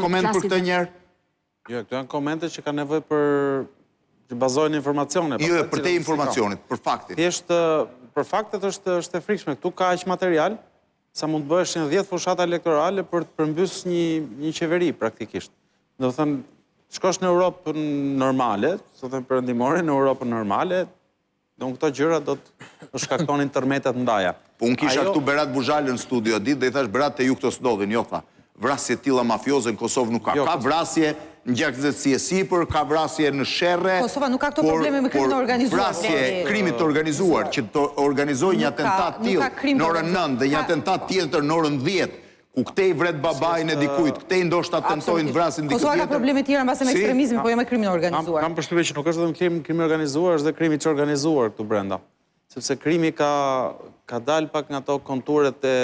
koment për këtë njëherë? Jo, këto janë komente që kanë nevojë për që bazohen në informacione. Jo, jo, përtej informacionit, për faktin. Thjesht për faktet është është e frikshme. Këtu ka aq material sa mund të bëheshin 10 fushata elektorale për të përmbys një një qeveri praktikisht. Do të thënë, shkosh në Europë normale, do të thënë perëndimore, në Europën normale, Do këto gjëra do të shkaktonin tërmete të mëdha. Po unë kisha këtu Berat Buzhalën në studio atë ditë dhe i thashë Berat te ju këto s'ndodhin, jo tha. Vrasje të tilla mafioze në Kosovë nuk ka. Jo, ka vrasje në gjaknxehtësi e sipër, ka vrasje në sherre. Kosova nuk ka këto probleme me krimin e organizuar. Vrasje krimit të organizuar që të organizojë një atentat të tillë në orën 9 dhe një atentat tjetër në orën 10, Ku këtej vret babain e dikujt, këtej ndoshta tentojnë të vrasin dikë tjetër. Kosova ka probleme tjera mbase me ekstremizmin, po jo me krimin e organizuar. Kam përshtypjen që nuk është vetëm krim, krimi i organizuar, është dhe krimi i çorganizuar këtu brenda. Sepse krimi ka ka dalë pak nga ato konturet e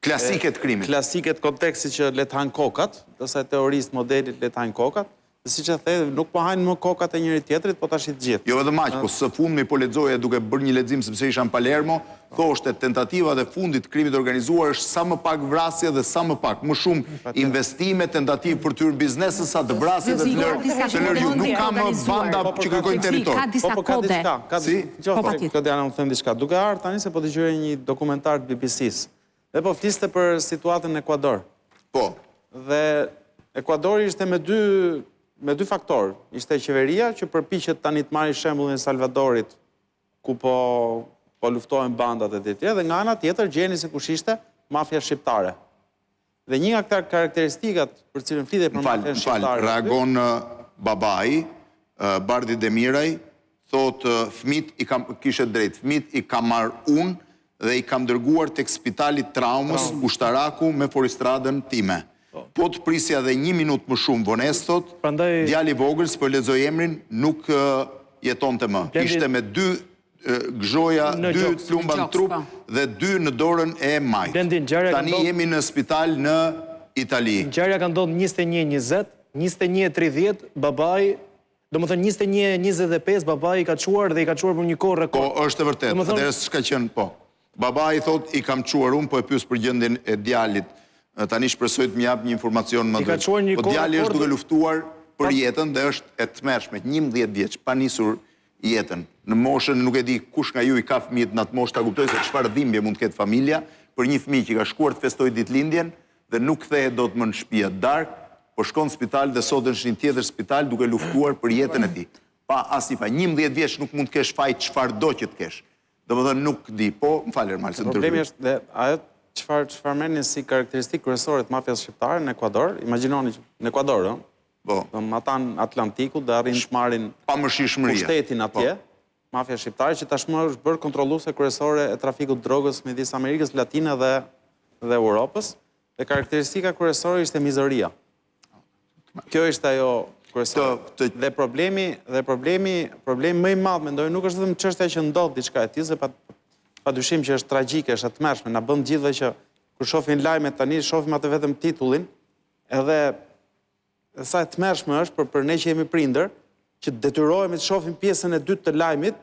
klasike të krimit. Klasike të kontekstit që le të hanë kokat, të asaj teorisë modelit le të hanë kokat. Dhe siç e the, nuk po hajnë më kokat e njëri-tjetrit, po tash të gjithë. Jo vetëm aq, po së fundmi po lexoja duke bërë një lexim sepse isha në Palermo, thoshte tentativat e fundit të krimit të organizuar është sa më pak vrasje dhe sa më pak, më shumë investime, tentativë për të hyrë në biznes se sa të vrasë dhe të lërë të lërë ju. Nuk ka më banda po, po, që kërkojnë territor. Ka disa po, po, kode. Ka si? Po, patjetër. Klodiana, unë them diçka. Duke ardhur tani se po dëgjoja një dokumentar të BBC-së. Dhe po fliste për situatën në Ekuador. Po. Dhe Ekuadori ishte me dy me dy faktorë. Ishte qeveria që përpiqet tani të marrë shembullin e Salvadorit, ku po po luftohen bandat e të tjera, dhe nga ana tjetër gjeni se kush ishte mafia shqiptare. Dhe një nga këta karakteristikat për të cilën flitej për mafian shqiptare. Fal, reagon babai, Bardhi Demiraj, thotë fëmijët i kam kishe drejt, fëmijët i kam marrë unë dhe i kam dërguar tek spitali i traumës ushtaraku me fuoristradën time. Po. po të prisja dhe një minutë më shumë vonesë thotë, Prandaj... djali i vogël s'po lexoj emrin, nuk jetonte më. Ishte me dy gëzhoja, dy plumba në trup po. dhe dy në dorën e majtë. Tani jemi në spital në Itali. Ngjarja ka ndodhur 21:20, 21:30 babai Domethënë 21 e 25 babai i ka çuar dhe i ka çuar për një kohë rekord. Po, është e vërtetë. Atëherë s'ka qenë, po. Babai thotë i kam çuar unë, po e pyes për gjendjen e djalit. Tani shpresoj të më japë një informacion më të. Po djali është duke luftuar për jetën dhe është e tmerrshme, 11 vjeç, pa nisur jetën. Në moshën, nuk e di kush nga ju i ka fëmijët në atë moshë ta kuptojë se çfarë dhimbje mund të ketë familja për një fëmijë që ka shkuar të festojë ditëlindjen dhe nuk kthehet dot më në shtëpi atë darkë, po shkon në spital dhe sot është në një tjetër spital duke luftuar për jetën e tij. Pa asnjë faj. 11 vjeç nuk mund të kesh faj çfarëdo që të kesh. Domethënë nuk di, po më fal Ermal se të Problemi është dhe ajo çfarë çfarë merrnin si karakteristikë kryesore të mafias shqiptare në Ekuador, imagjinoni që në Ekuador, ëh. Po. Do matanë Atlantikut dhe arrin të marrin pamëshirshmëria. Pushtetin atje. Po. Mafia shqiptare që tashmë është bërë kontrolluese kryesore e trafikut të drogës midis Amerikës Latine dhe dhe Europës. Dhe karakteristika kryesore ishte mizoria. Kjo ishte ajo kryesore. Të, të... Dhe problemi, dhe problemi, problemi më i madh mendoj nuk është vetëm çështja që ndodh diçka e tillë, se pa pa dyshim që është tragjike, është e tmerrshme, na bën të gjithëve që kur shohim lajmet tani, shohim atë vetëm titullin, edhe sa e tmerrshme është për për ne që jemi prindër, që detyrohemi të shohim pjesën e dytë të lajmit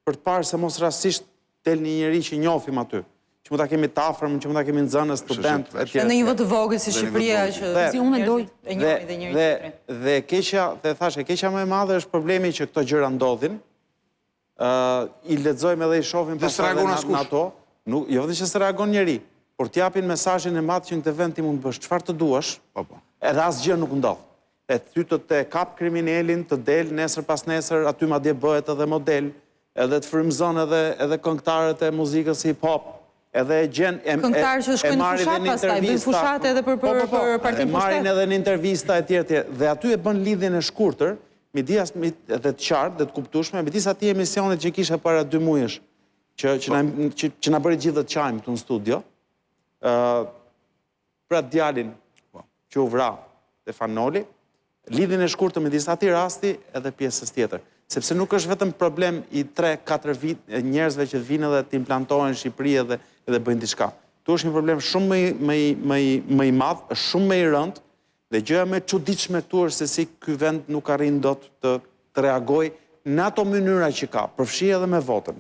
për të parë se mos rastësisht del një njeri që njohim aty, që mund ta kemi të afërm, që mund ta kemi nxënës, student etj. Në një vend të vogël si Shqipëria që si unë mendoj e njohim dhe njëri tjetrin. Dhe dhe keqja, dhe thashë, e keqja më e madhe është problemi që këto gjëra ndodhin, i lexojmë edhe i shohim pastaj edhe në ato, nuk, jo vetëm që s'reagon njeri, por t'japin mesazhin e madh që në këtë vend ti mund të bësh çfarë të duash, po, po. edhe asgjë nuk ndodh. E ty të të kap kriminelin, të del nesër pas nesër, aty madje bëhet edhe model, edhe të frymëzon edhe edhe këngëtarët e muzikës hip hop, edhe e gjen e këngëtarë që shkojnë në fushatë pastaj, bëjnë fushatë edhe për për po, po, po, për partinë pushtet. E marrin edhe në intervista etj etj. Dhe aty e bën lidhjen e shkurtër midis dhe të qartë dhe të kuptueshme midis atij emisionit që kisha para dy muajsh, që që na që, që na bëri gjithë të qajmë këtu në studio. ë për atë djalin po. që u vra te Fan Noli, lidhjen e shkurtër midis atij rasti edhe pjesës tjetër. Sepse nuk është vetëm problem i 3-4 vit njerëzve që vijnë edhe të implantohen në Shqipëri edhe edhe bëjnë diçka. Këtu është një problem shumë më më më më i madh, është shumë më i rëndë dhe gjëja më e çuditshme këtu është se si ky vend nuk arrin dot të të reagojë në ato mënyra që ka, përfshi edhe me votën.